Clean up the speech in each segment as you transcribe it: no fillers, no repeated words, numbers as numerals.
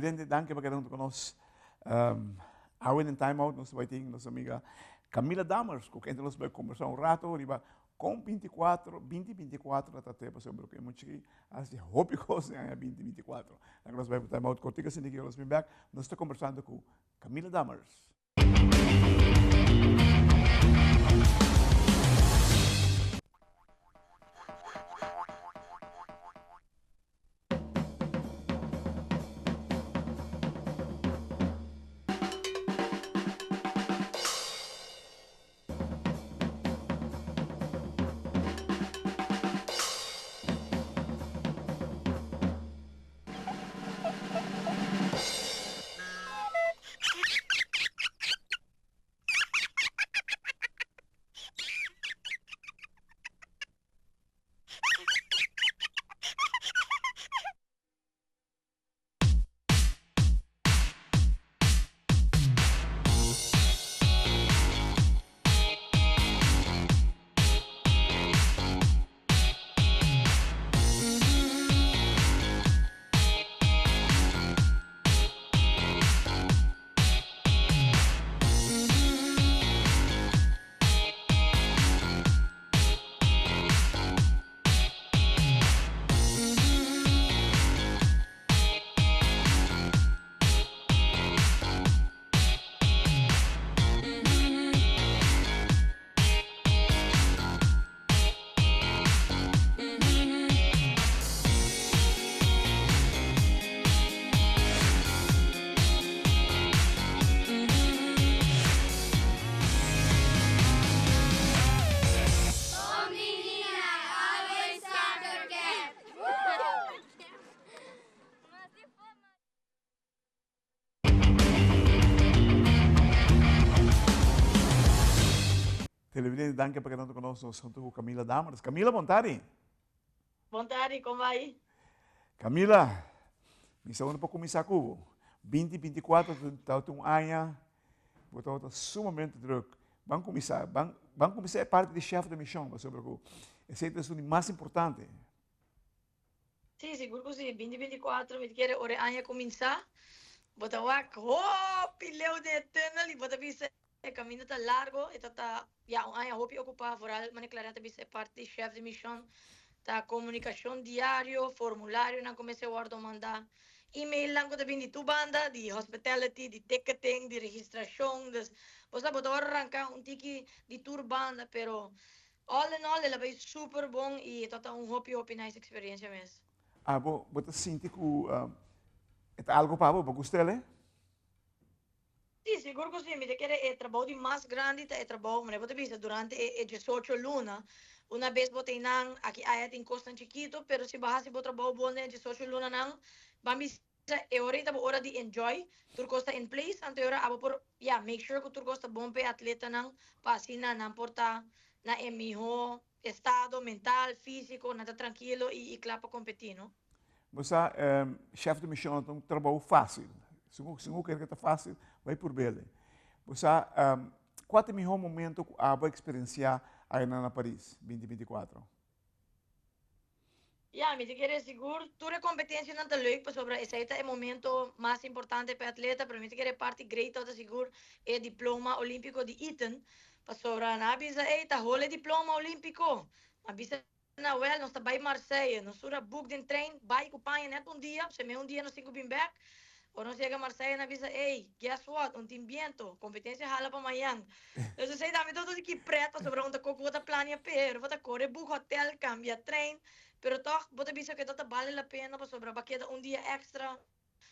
Televidente, danki pa keda huntu ku nos. Um, awe den Time Out nos bai tin nos amiga Camila Dammers, ku kende nos bai kombersá un rato riba kon 24, 2024 ta trat'é pasobra ku e mucha aki hasi hopi kos den aña 2024. Danki nos bai pa Time Out kortiku asina ki nos bin bèk. Nos ta kombersando ku Camila Dammers. Televidente, danki pa keda hunto ku nos. Nos hunto ku Camila Dammers. Camila, bon tardi. Bon tardi, kon bai? Camila, mi sa unda pa kuminsá ku bo. Binti binti kuater ta un aña bo tabata sumamente druk. Ban kuminsá, ban ban kuminsá e parti di chef de mishon pasobra ku esei ta esun di mas importante. Sí, sigur ku sí. Binti binti kuater mi ta kere ora e aña kuminsá, bo ta wak hopi leu den e tùnel i bo ta bisa e kaminda ta largo, e ta ta ya un aña hopi okupá, foral manera Clarena ta bisa e parti di chef di mishon ta komunikashon diario, formularionan ku mester wòrdu mandá, emailnan ku ta bini di tur banda, di hospitality, di ticketing, di registrashon, dus bo sa bo ta wòrdu ranká un tiki di tur banda, pero All in all el a bay super bon y e ta ta un hopi hopi nice experiencia mes. Abo bo ta sinti cu e ta algo pa bo? Bo gusta el e? Si, sigur cu si. Mi ta kere e trabou di mas grandi ta e trabou, manera bo ta bisa, durante e diesocho luna. Una bes bo ta eynan, aki aya tin cosnan chikito, pero si bo haci bo trabou bon den e diesocho lunanan, ban bisa e ora ei ta bo ora di enjoy, tur cos ta in place, anto e ora abo por, ya, make sure cu tur cos ta bon pa e atletanan, pa asina nan por ta na e miho estado mental, fisico, nan ta trankilo y cla pa competi, no. Bo sa, chef de mission no ta un trabou facil. Si bo si bo kere cu ta facil, bai purbele. Bo sa, cua ta e miho momento cu abo a experiencia aynan na Paris, binti 24? Ya, mi ta kere sigur tur e kompetensianan ta leuk pasobra esei ta e momento mas importante pa e atleta, pero mi ta kere e parti great ta sigur e diploma olímpiko di Eaton, pasobra nan a bisa ey ta hol e diploma olímpiko. Mi a bisa nan wèl nos ta bai Marseille, nos tur a boek den trein bai ku paña nèt un dia, p'esei un dia nos tin ku bin bèk. Ora nos yega Marseille nan a bisa ey guess what un tin biento, kompetensia hala pa mañan. Dus esei tambe ta otro ki pret pasobra un ta koko bo ta plania pero bo ta kore boek hotel, kambia trein, pero tòg bo ta bisa ku e ta bale la pena pasobra bo a keda un dia extra,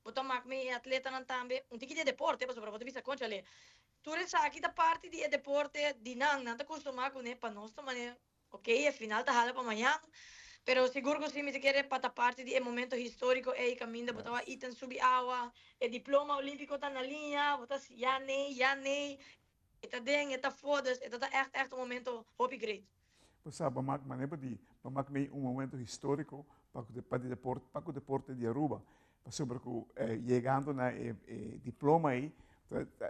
bo ta mak mee e atletanan tambe un tiki di e deporte pasobra bo ta bisa konchale tur esaki ta parti di e deporte di nan, nan ta kustumá kuné pa nos ta manera. Ok, e final ta hala pa mañan, pero sigur ku si mi ta kere pa ta parti di e momento historico ey kaminda bo ta wak Ethan subi awa, e diploma olimpico ta na liña, bo ta ya nee, ya nee, e ta den, e ta afó, dus e ta ta ègt ègt un momento hopi great. Bo sa, bo mak manera bo di, bo mak mei un momento historico pa ku pa di deporte, pa ku deporte di Aruba, pasobra ku yegando na e e diploma ey ta ta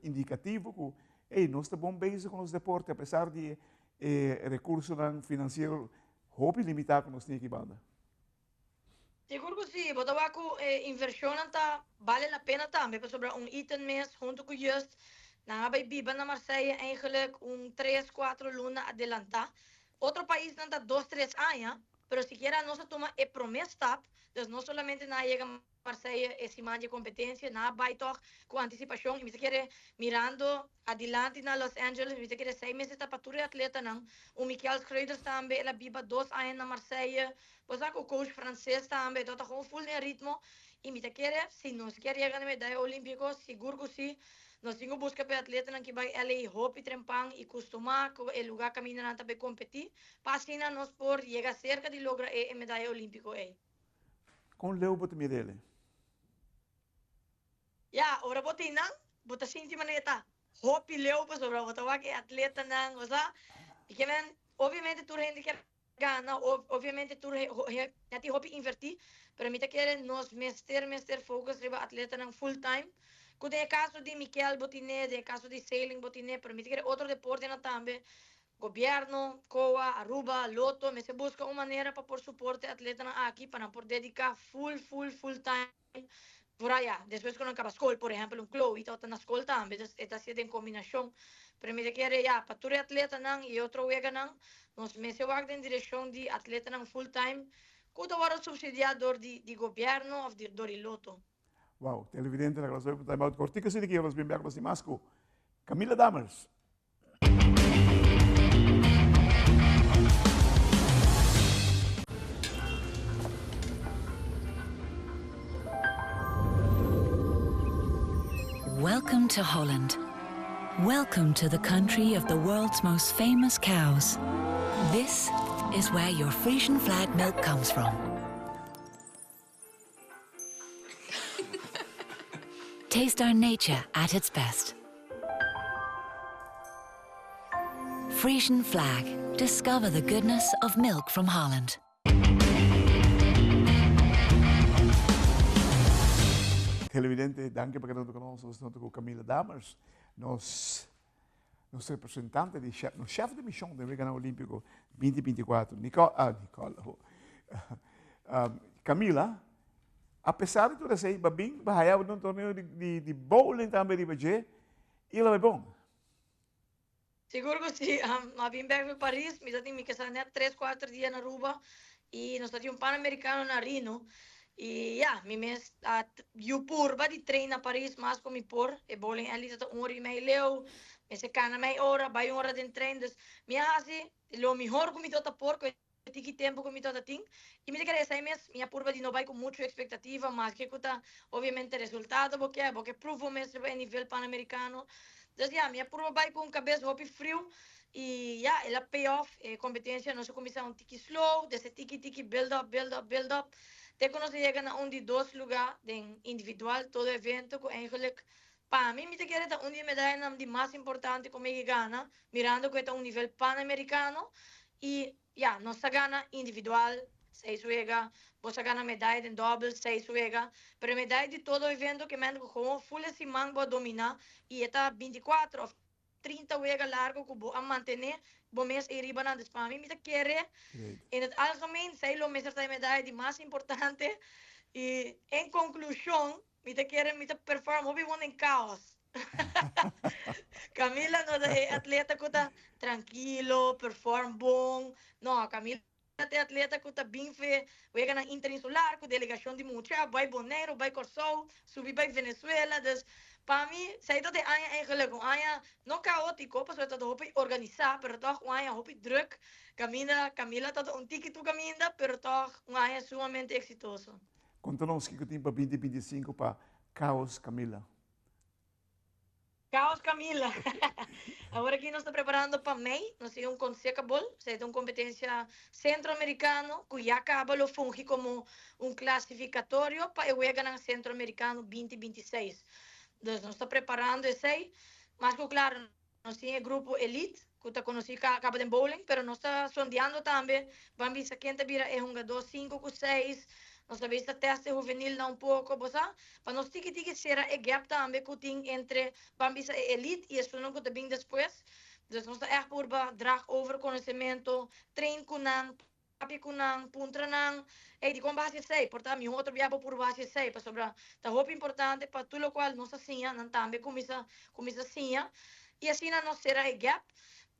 indicativo ku Ey, nos ta bon bezig cu nos deporte apesar di e recursonan financiero hopi limita cu nos tin aki banda. Sigur ku si, bo ta wak ku e invershonnan ta bale la pena tambe pasobra un Ethan mes huntu ku Just nan a bai biba na Marseille eigenlijk un tres kuatro luna adelantá. Otro paisnan ta dos tres aña, pero sikiera nos a tuma e promé stap, dus no solamente nan a yega Marseille e siman di e kompetensia, nan a bai tòg ku antisipashon i mi ta kere mirando adilanti na Los Angeles, mi ta kere sei mester ta pa tur e atletanan. Un Michiel Schreuders tambe el a biba dos aña na Marseille, bo sa ku coach franses tambe, e ta gewoon full den ritmo i mi ta kere si nos kier yega na medaya olimpiko sigur ku si nos tin ku buska pa e atletanan ki bai LA hopi trempan i kustumá ku e lugá kaminda nan ta bai kompetí pa asina nos por yega serka di logra e medaya olimpiko ei. Kon leu bo ta mira el? Ya, ora bo tin nan, bo ta sinti manera ta hopi leu pasobra bo ta wak e atletanan, bo sa. I ke men, obviamente tur hende kier gana, obviamente tur hende tin hopi inverti, pero mi ta kere nos mester mester focus riba atletanan full time, ku den e kaso di Mikel bo tine, den e kaso di sailing bo tine, pero mi ta kere otro deportenan tambe Gobierno, COA, Aruba, Lotto mester busca un manera pa por support e atletanan aki pa nan por dedica full full full time por aya despues cu nan caba scol. Por ehempel un Chloe ta na scol tambe, dus e ta haci den combinacion. Pero mi ta kere ya pa tur e atletanan y otro weganan nos mester wak den direccion di atletanan full time cu ta wordo subsidia door di di gobierno of door di Lotto. Wow, televidente, na nos time out cortico asina ki nos bin bek nos tin mas cu Camila Dammers. Welcome to Holland. Welcome to the country of the world's most famous cows. This is where your Frisian flag milk comes from. Taste our nature at its best. Frisian flag. Discover the goodness of milk from Holland. Televidente, danki pa keda ku nos. Nos ta ku Camila Dammers, nos nos representante di chef, nos chef de misión den Weganan Olímpiko 2024. Nicole, ah, Nicole, oh. Camila, a pesar di tur esei, ba bin, ba haya un torneo di, di, di bowling tambe riba dje, i la bai bon. Sigur ku si. A bin bek for Paris, mi ta tin mi kesa net tres kuater dia na Aruba i nos ta tin un Panamericano na Rino. I ya, mi mes a yu purba di train na Paris mas ku mi por. E bowling alley ta ta un ora i mei leu, mester kana mei ora, bai un ora den train. Dus mi a hasi lo mihor ku mi tabata por ku e tiki tempu ku mi tabata tin. I mi ta kere esei mes, mi a purba di no bai ku muchu ekspektativa, maske ku ta obviamente resultado bo ke, bo ke pruf bo mes riba e nivel Panamericano. Dus ya, mi a purba bai ku un kabes hopi friu i ya, el a pay off. E kompetensia nos a kuminsá un tiki slow, desde tiki tiki build up, build up, build up, te ku nos a yega na un di dos lugá den individual todo evento ku eigenlijk pa mi mi ta kere ta un di e medayanan di mas importante ku mi a gana, mirando ku e ta un nivel Panamericano i ya, nos a gana individual seis wega, bos a gana medaya den dobbel seis wega, pero e medaya di todo evento ke men ku gewoon full e siman bo a domina i e ta 24 of 30 wega largo ku bo a mantene bo mes ei riba nan. Dus pa mi mi ta kere in het algemeen sei lo mester ta e medaya di mas importante i en konklushon mi ta kere mi ta perform hopi bon den kaos. Camila no ta e atleta ku ta trankilo, perform bon. No, Camila ta e atleta ku ta bin fe weganan interinsular ku delegashon di mucha, bai Boneiru, bai Kòrsou, subi bai Venezuela. Dus pa mi esei ta e aña eigenlijk, un aña no kaótiko pasobra ta hopi organisá, pero tòg un aña hopi drùk. Kaminda Camila ta un tiki tur kaminda, pero tòg un aña sumamente eksitoso. Konta nos kiko tin pa binti 25 pa Kaos Camila. Kaos Camila. Awor aki nos ta preparando pa mei, nos tin un Consecabol, esei ta un competencia centroamericano cu ya caba lo fungi como un clasificatorio pa e weganan centroamericano 2026. Dus nos ta preparando esei, mas cu claro nos tin e grupo elite cu ta conoci caba den bowling, pero nos ta sondeando tambe, ban bisa ken ta bira e hungador 5 cu 6, nos ta bisa test e juvenilnan un poco, bo sa, pa nos tiki tiki cera e gap tambe cu tin entre ban bisa e elite y esunnan cu ta bin despues. Dus nos ta echt purba draag over conocemento, train cu nan. Papia ku nan, puntra nan, Ey, dikon bo hasi esei? Por ta mihó otro bia bo purba hasi esei, pasobra ta hopi importante pa tur lokual nos a siña, nan tambe kuminsá kuminsá siña. I asina nos sera e gap.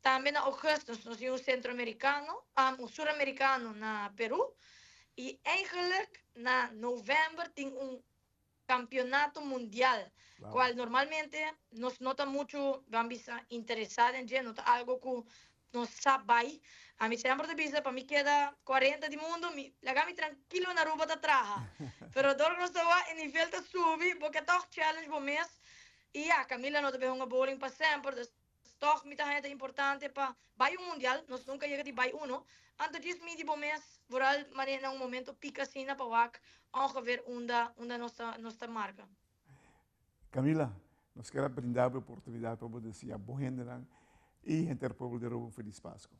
Tambe na ougùstùs nos tin un sentroamerikano, un suramerikano na Perú. I eigenlik na novèmber tin un Campeonato Mundial, cual normalmente nos no ta mucho, ban bisa, interesa den dje, no ta algo cu nos sa bay. Ami semper ta bisa, pa mi keda 40 di mundo, mi laga mi trankilo na Aruba ta traha. Pero dor cu nos ta wak e nivel ta subi, bo ke tog challenge bo mes. Y ya, Camila no ta bay hunga bowling pa semper, dus Tòg mi ta haña ta importante pa bai un mundial, nos nunka yega di bai uno, anto djis midi bo mes, vooral manera na un momento pik asina pa wak ongeveer unda unda nos ta nos ta marka. Camila, nos kier a brinda bo e oportunidad pa bo deseá bo hendenan y henter pueblo di Aruba un feliz Pasco.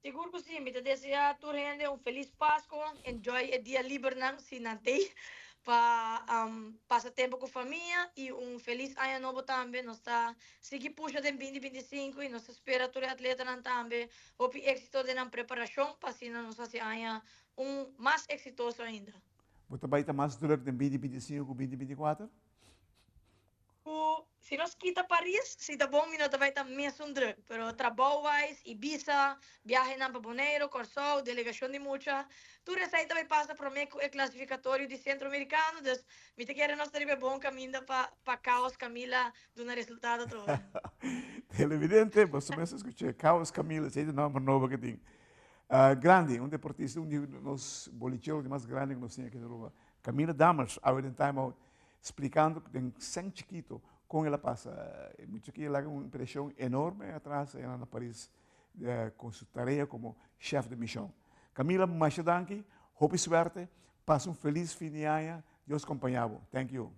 Sigur ku si, mi ta deseá tur hende un felis Pasko, enjoy e dia libernan si nan tei pa pasa tempu ku famia i un felis aña nobo tambe. Nos ta sigui pusha den 2025 i nos ta spera tur e atletanan tambe hopi éksito den nan preparashon pa asina nos hasi aña un mas eksitoso ainda. Bo ta bai ta mas druk den 2025 ku 2024? Ku si nos kita Paris, si ta bon mi no ta bai ta mesun druk, pero trabou wise, Ibiza, biahenan pa Boneiru, Kòrsou, delegashon di mucha, tur esei ta bai pasa promé ku e klasifikatorio di Sentro Amerikano, dus mi ta kere nos ta riba e bon kaminda pa pa Kaos Camila duna resultado atrobe. Televidente, boso mes a skuch'é, Kaos Camila, esei ta e nòmber nobo ku tin. Grandi, un deportista, un di nos bolichero di mas grandi ku nos tin aki na Aruba, Camila Dammers, awe den Time Out. Splicando den cen chikito con el a pasa. E mucha aki a laga un impresion enorme atras ayá na Paris con su tarea como chef de mision. Camila, masha danki, hopi suerte, pasa un feliz fin di aña, Dios compaña bo. Thank you.